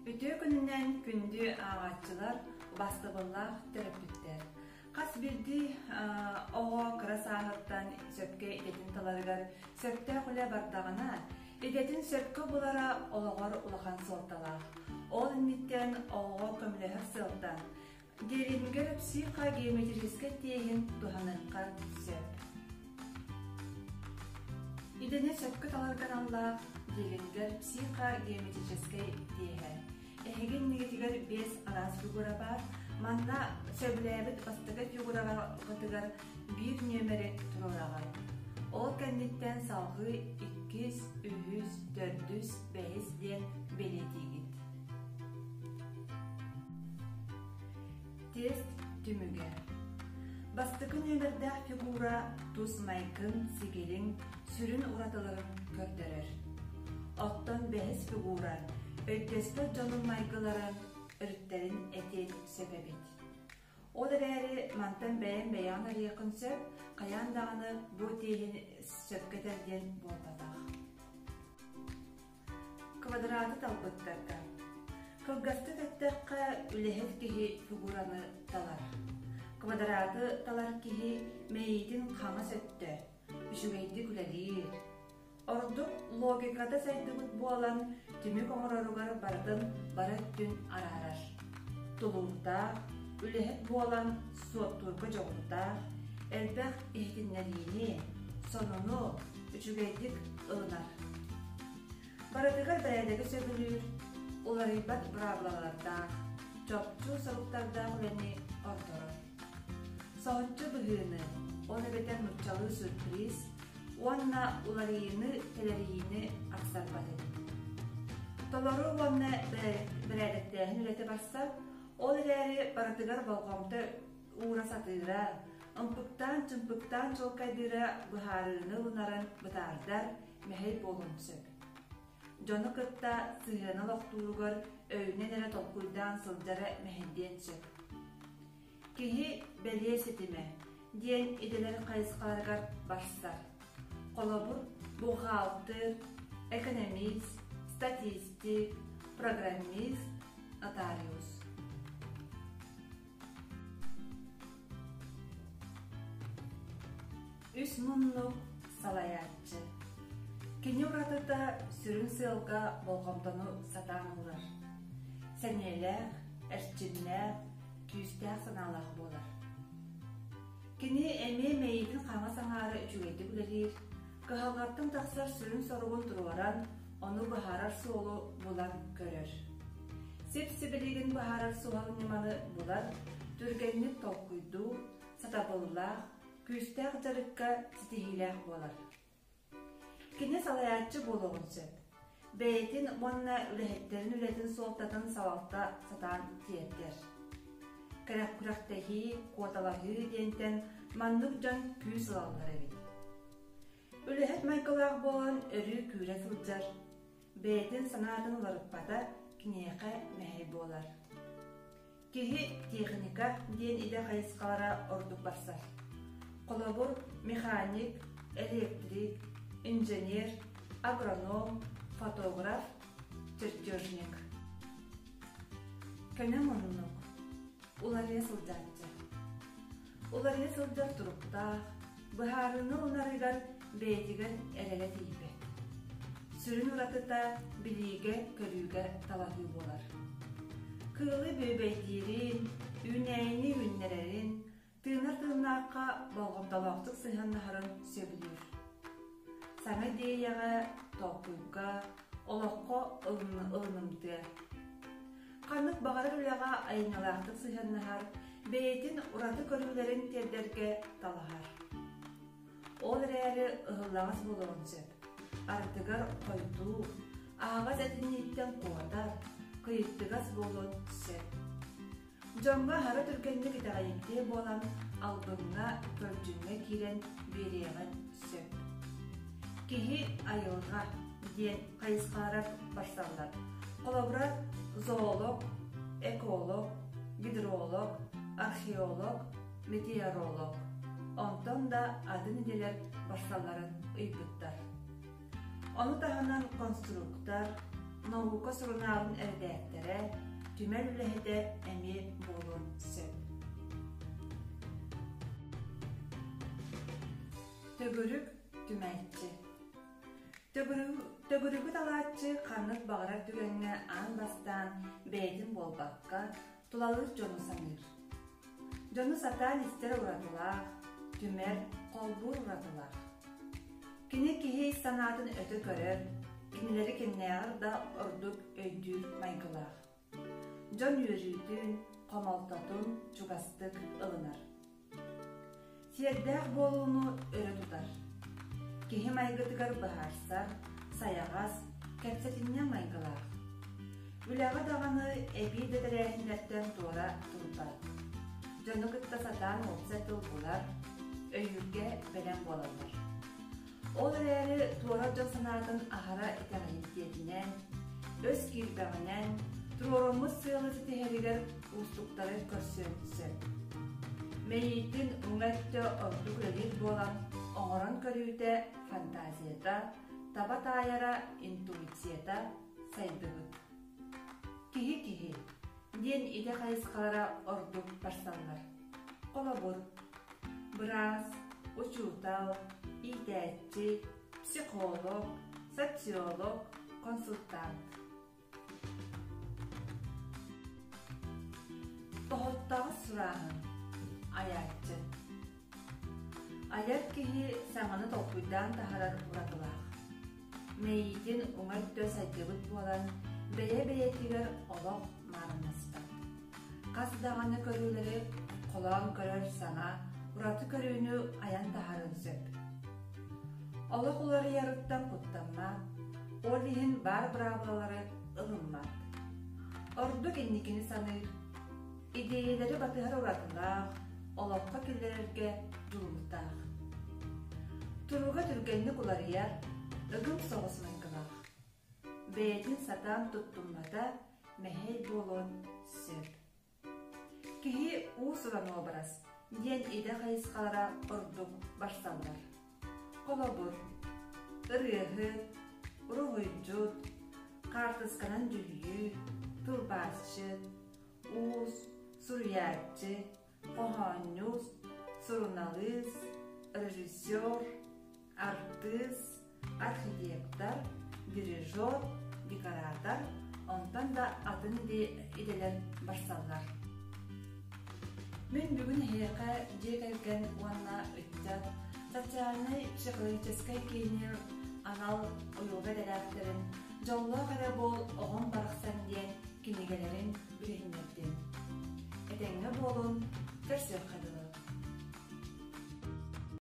Үтүө күнүнэн күндү ааҕааччылар, убаастабыллаах төрөппүттэр! Хас биирдии оҕо кыра сааһыттан сөпкө идэтин таларыгар сөптөөх үлэ бардаҕына, идэтин сөпкө булара олоҕор улахан суолталаах. Ол инниттэн оҕоҕо көмөлөһөр сыалтан Дириҥгэр психогеометрическай тиэһин туһаныахха сөп. Идэни сөпкө таларга аналлаах Дириҥгэр психогеометрическай тиэһэ. Эһиги иннигитигэр биэс араас фигура баар. Манна сөбүлээбит бастакы фигураҕытыгар биир нүөмэри туруораҕын. Ол кэнниттэн салҕыы иккис, үһүс, төрдүс, бэһис диэн бэлиэтиигит. Тест түмүгэ. Бастакы нүөмэрдээх фигура тус майгын, сигилиҥ сүрүн уратыларын көрдөрөр. Оттон бэһис фигура өйдөспөт дьонун майгыларын, өрүттэрин этиэн сөп эбит. Ол эрээри мантан бэйэм бэйэҕин арыйыаххын сөп, хайаан даҕаны бу тиэһин сөпкө этэр диэн буолбатах. Квадраты талбыттарга. Кылгастык эттэххэ, үлэһит киһи фигураны талар. Квадраты талар киһи мэйиитин хаҥас өттө, үчүгэйдик үлэлиир. Ордук логиката сайдыбыт буолан, түмүк оҥороругар барытын бары өттүн араарар. Тулуурдаах, үлэһит буолан суоттуурга дьоҕурдаах, элбэх иһитиннэриини, сонуну үчүгэйдик ылынар. Барытыгар бэрээдэги сөбүлүүр, уларыйбат быраабылалардаах, чопчу соруктардаах үлэни ордорор. Соһуччу быһыыны, ол эбэтэр нууччалыы сюрприз уонна уларыйыыны-тэлэрийиини ахсарбат эбит. Толору уонна бэрээдэктээһин үлэтэ барсар, ол эрээри барытыгар болҕомто уура сатыыра, ымпыктаан-чымпыктаан чуолкайдыыра быһаарыыны ылынарын бытаардар, мэһэй буолуон сөп. Дьону кытта сыһыаны олохтууругар өйүнэн эрэ толкуйдаан сылдьара мэһэйдиэн сөп. Киһи бэлиэ ситимэ диэн идэлэр хайысхаларыгар барсар. Холобур, бухгалтер, экономист, статистик, программист, нотариус. Үс муннук салайааччы. Кини уратыта сүрүн сыалга болҕомтону сатаан уурар. Сэниэлээх, эрчимнээх, күүстээх санаалаах буолар. Кини эмиэ мэйиитин хаҥас аҥаара үчүгэйдик үлэлиир, кыһалҕаттан тахсар сүрүн соругун туруоран, ону быһаарар суолу булан көрөр. Сип-сибилигин быһаарар суһал ньыманы булар, түргэнник толкуйдуур, сатабыллаах, күүстээх дьарыкка ситиһиилээх буолар. Кини салайааччы буолуоҕун сөп. Бэйэтин уонна үлэһиттэрин үлэтин суолтатын салалта сатаан тиэрдэр. Кэрэх күрэхтэһии, куоталаһыы диэнтэн маннык дьон күүс ылаллар эбит. Үлэһит майгылаах буолан өрүү күүрэ сылдьар, бэйэтин санаатын уларыппата киниэхэ мэһэй буолар. Киһи техника диэн идэ хайысхалара ордук барсар. Холобур, механик, электрик, инженер, агроном, фотограф, чертежник. Көнө муннук, уларыйа сылдьааччы. Уларыйа сылдьар туруктаах, быһаарыыны ылынарыгар бэйэтигэр эрэлэ тиийбэт. Сүрүн уратыта билиигэ-көрүүгэ талаһыы буолар. Кыылы бүөбэйдиирин, үүнээйини үүннэрэрин, тыынар тыыннаахха болҕомтолоохтук сыһыаннаһарын сөбүлүүр. Саҥа идиэйэҕэ, толкуйга, олоххо ылынымтыа. Ханнык баҕарар үлэҕэ айымньылаахтык сыһыаннаһар, бэйэтин ураты көрүүлэрин тиэрдэргэ талаһар. Ол эрээри ыһыллаҕас буолуон сөп. Ардыгар хойдуу, аһаҕас этинииттэн куотар, кыйыттыгас буолуон сөп. Дьоҥҥо аһара түргэнник итэҕэйимтиэ буолан, албыҥҥа, көлдьүҥҥэ киирэн биэриэҕин сөп. Киһи айылҕа диэн хайысхалара барсаллар. Холобура, зоолог, эколог, гидролог, археолог, метеоролог. Онтон да атын идэлэр барсалларын ыйбыттар. Ону таһынан конструктор, наука сурунаалын эрэдээктэрэ, түмэл үлэһитэ эмиэ буолуон сөп. Төгүрүк түмээччи Төгүрүгү талааччы ханнык баҕарар түгэҥҥэ аан бастаан бэйэтин буолбакка, тулалыыр дьону саныыр. Дьону сатаан истэр уратылаах, түмэр, холбуур уратылаах. Кини киһи ис санаатын өтө көрөр, кинилэри кимнээҕэр да ордук өйдүүр майгылаах. Дьон үөрүүтүн, хомолтотун чугастык ылынар. Сиэрдээх буолууну өрө тутар. Киһи майгытыгар быһаарсар, сайаҕас, кэпсэтинньэҥ майгылаах. Үлэҕэ даҕаны эбии да тэрээһиннэртэн туора турбат. Дьону кытта сатаан уопсай тыл булар, өйүүргэ бэлэм буолаллар. Ол эрээри туора дьон санаатын аһара итэҕэйимтиэтинэн, өс киирбэҕинэн, туруоруммут сыалы ситиһэригэр уустуктары көрсүөн сөп. Мэйиитин уҥа өттө ордук үлэлиир буолан, оҥорон көрүүтэ, фантазията, таба таайара, интуицията сайдыбыт. Киһи-киһи диэн идэ хайысхалара ордук барсаллар. Холобур, быраас, учуутал, иитээччи, психолог, социолог, консультант. Тоһоттоҕус сурааһын айааччы Айар киһи саҥаны толкуйдаан таһарар уратылаах. Мэйиитин уҥа өттө сайдыбыт буолан, бэйэ-бэйэтигэр олох маарыннаспат. Хас даҕаны көрүүлэри холоон көрөр саҥа, ураты көрүүнү айан таһарын сөп. Олох уларыйарыттан куттаммат, ол иһин баар быраабылалары ылыммат. Ордук инникини саныыр, идиэйэлэри батыһар уратылаах, олоххо киллэрэргэ дьулуурдаах. Туруга түргэнник уларыйар, ыгым соҕус майгылаах. Бэйэтин сатаан туттуммата мэһэй буолуон сөп. Киһи уус-уран уобарас диэн идэ хайысхалара ордук барсаллар. Холобур, ырыаһыт, уруһуйдьут, хаартысканан дьүһүйүү, тылбаасчыт, уус, суруйааччы, хоһоонньут, суруналыыс, режиссер, артыыс, архитектор, дирижер, декоратор, онтон да атын идэлэр барсаллар. Мин бүгүн эһиэхэ дьиэ кэргэн уонна ыччат социальнай психологическай киини анал уйулҕа идэлээхтэрин «Дьоллоох эрэ буол, оҕом барахсан» диэн кинигэлэрин билиһиннэрдим. Этэҥҥэ буолун, көрсүөххэ.